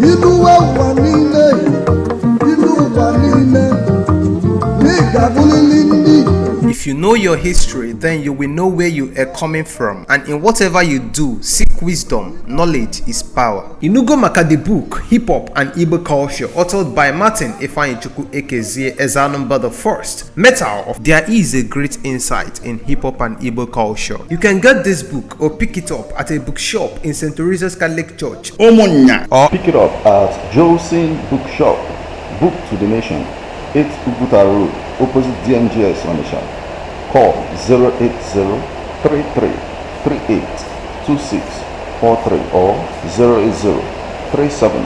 Iluwe ụwa niile, ilu ụwa niile, na ị ga-abụrịrị ndị Igbo. If you know your history, then you will know where you are coming from. And in whatever you do, seek wisdom. Knowledge is power. Inugo Maka the book, Hip Hop and Igbo Culture, authored by Martin Ifeanyichukwu Ekezie Ezanumba the First. Metal of There is a great insight in hip hop and Igbo culture. You can get this book or pick it up at a bookshop in St. Teresa's Catholic Church Ụmụnnya. Or Pick it up at Jolson Bookshop, Book to the Nation, 8 Uguta Road, opposite DMGS Onitsha. Call 080 33 38 26 43 or 080 37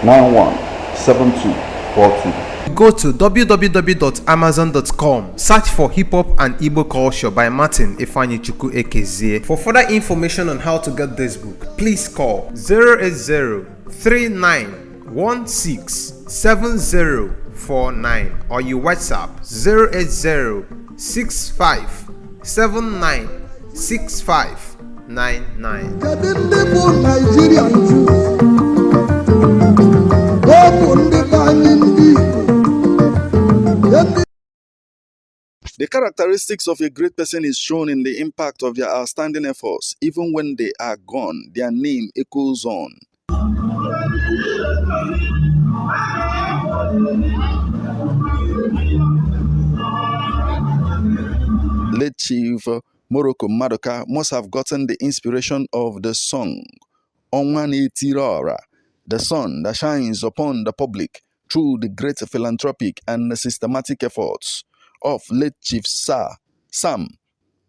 91 72 42. Go to www.amazon.com, search for Hip Hop and Igbo Culture by Martin Ifeanyichukwu Ekezie. For further information on how to get this book, please call 080 3916 7049 or you WhatsApp 080 65 79 65 99. Kedu ndị bụ Naijiria nju? Ọ bụ ndị be anyị ndị Igbo. Ndị The characteristics of a great person is shown in the impact of their outstanding efforts. Even when they are gone, their name echoes on. Late Chief Morocco Madoka must have gotten the inspiration of the song Onwa Na-Etiri Ora, the sun that shines upon the public through the great philanthropic and systematic efforts of late Chief Sir Sam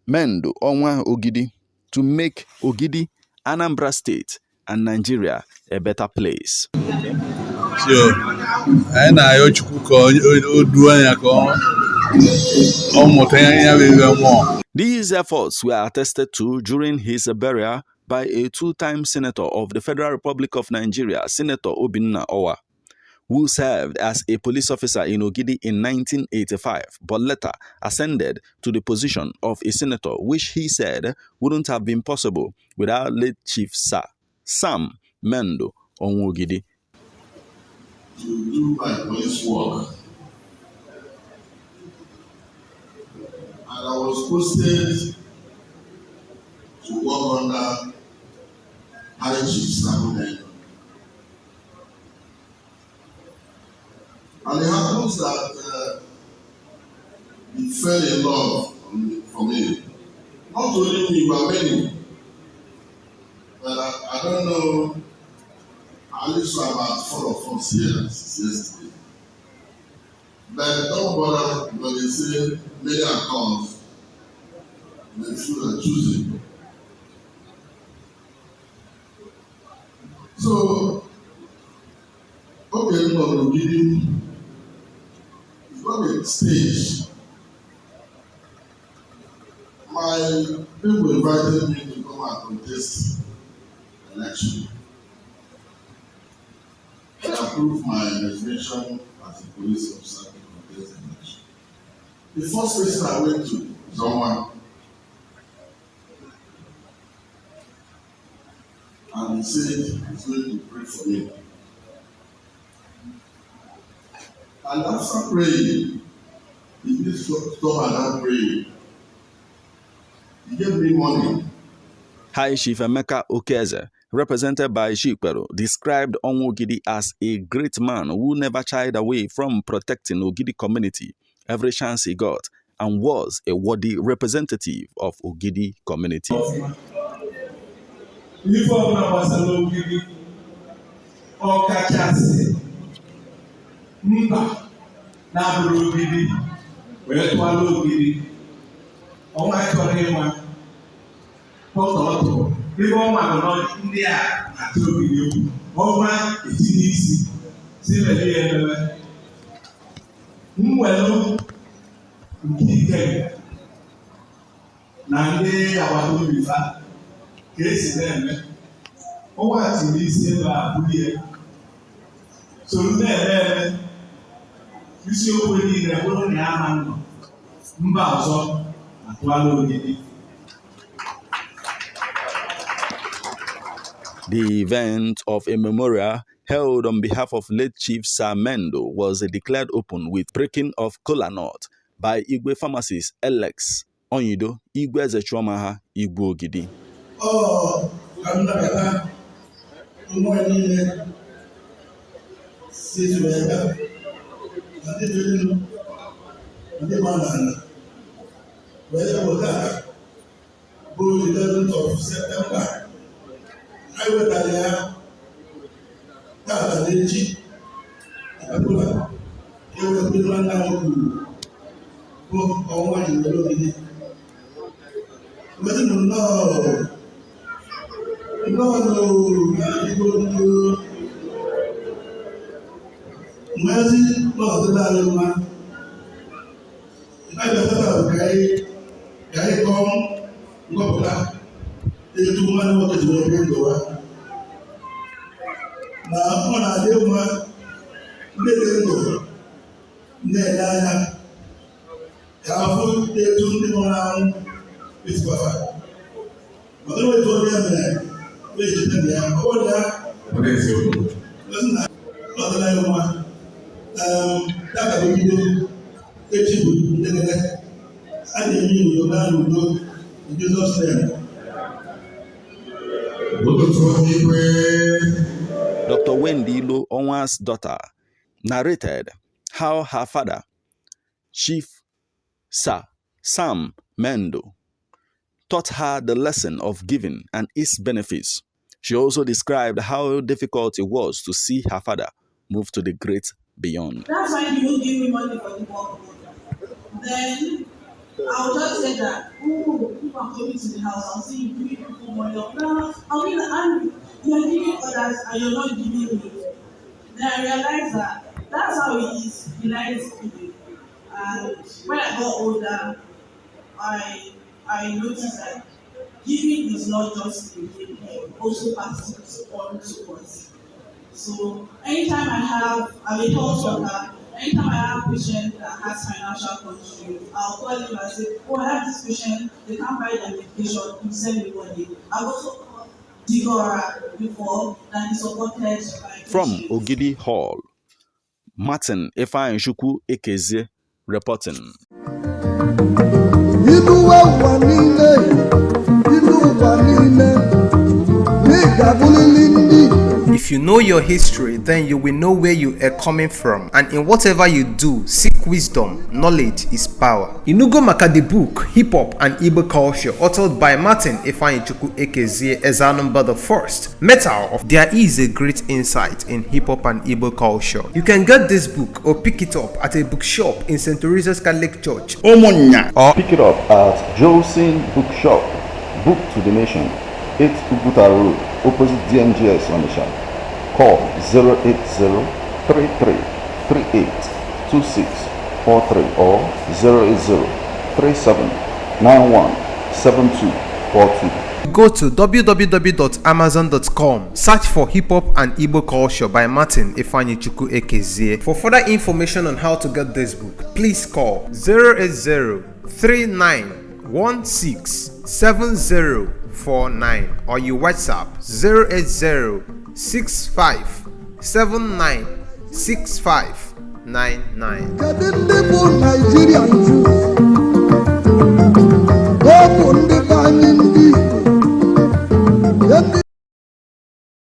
Mendo Onwa Ogidi to make Ogidi, Anambra State, and Nigeria a better place. So anyị na-ayọ Chukwu ka o duo ya ka ọ mụta ya bụ ife mmụọ. These efforts were attested to during his burial by a two-time senator of the Federal Republic of Nigeria, Senator Obinna Owa, who served as a police officer in Ogidi in 1985, but later ascended to the position of a senator, which he said wouldn't have been possible without late Chief Sir Sam Mendo Onwogidi. To do my police work. And I was posted to work under High Chief Sam. And it happens that he fell in love for me. Not only me, but many. But I don't know, at least about four of us here since yesterday. But don't bother, because they say many are called, the few are choosing. So, okay, no, giving got a stage. My people invited me to come and contest election. They approved my resignation as a police officer to contest the election. The first person I went to was Onwa. And he said he's going to pray for me. And after praying, he didn't stop at that praying. He gave me money. High Chief Emeka Okeze, represented by Chikperu, described Onwogidi as a great man who never shied away from protecting Ogidi community every chance he got and was a worthy representative of Ogidi community. Ife ọbụla gbasara Ogidi, ọkachasị mba na-abụrụ Ogidi wee tụọla Ogidi, ọnwa chọrọ ịma pọtọ ọtụ ife ọnwa bụ na ndị a na-atụ Ogidi egwu, ọnwa etinye isi si mebe ya ememe mwelu nke ike na ndị agbata obi fa ka esi na-eme. Ọnwa tiri isi ebe a bulie soro na-eme eme isiokwu niile bụrụ na ya ama nọ mba ọzọ atụala Ogidi. The event of a memorial held on behalf of late Chief Sir Mendo was declared open with breaking of kola nut by Igwe pharmacist Alex Onyido, Igwe Ezechuamaha, Igwe Ogidi. Ọ ka m nabata ụmụ anyị niile si zuru ebe na ndị dị elu na ndị ma n'ala wee weta bụ 11th of September. Anyị wetara ya tata na echi akapụla ewepụ nwanne anyị kwuru bụ ọnwa Igwere Ogidi. Wetinụ nnọọ nnọọ n'Igbo ndị mwezi n'ọdịda anyị mma. Anyị bịatata bụ ka anyị kọọ ngọpụta etu nwanne nwoke ji wee bie ndụ ha na ọ na-adị mma ndị dị ndụ na-ele anya ka afụ etu ndị nwụrụ anwụ esikwafa maka na etu onye mere ejide na ya ọ bụrụ ya ozi na ọdịla ya mma ya ka bido echi bụ ndegede a na-eme udo na n'udo in Jesus' name. Ụtụtụ igwe. Dr. Wendy Ilo, Onwa's daughter, narrated how her father, Chief Sir Sam Mendo, taught her the lesson of giving and its benefits. She also described how difficult it was to see her father move to the great beyond. That's why he won't give me money for the work. Then I'll just say that, oh, people are coming to the house, I'll see you giving people money. No, I'll be like, and you're giving others and you're not giving me. Then I realized that that's how it is. He likes giving. And when I got older, I noticed that giving is not just a gift, it also passes on to us. So anytime I'm a health worker, anytime I have patient that has financial constraints, I'll call him and say, "Oh, I have this patient, they can't buy their medication, please send me money." I've also called Digora before that he supported my From patients. Ogidi Hall, Martin Ifeanyichukwu Ekezie reporting. Iluwe ụwa niile, ilu ụwa niile, ị ga-abụrịrị ndị Igbo. If you know your history, then you will know where you are coming from. And in whatever you do, seek wisdom. Knowledge is power. Inugo maka the book, Hip Hop and Igbo Culture, authored by Martin Ifeanyichukwu Ekezie Ezanumba the First. Metal of There is a great insight in hip hop and Igbo culture. You can get this book or pick it up at a bookshop in St. Teresa's Catholic Church Umunya. Or pick it up at Jolson Bookshop, Book to the Nation, 8 Uguta Road, opposite DMGS Onitsha. Call 080 33 38 2643 or 080 37 91 7242. Go to www.amazon.com, search for Hip Hop and Igbo Culture by Martin Ifeanyichukwu Ekezie. For further information on how to get this book, please call 080 3916 7049 or you WhatsApp 080 65 79 6599. Kedu ndị bụ Naijiria nju? Ọ bụ ndị be anyị ndị Igbo.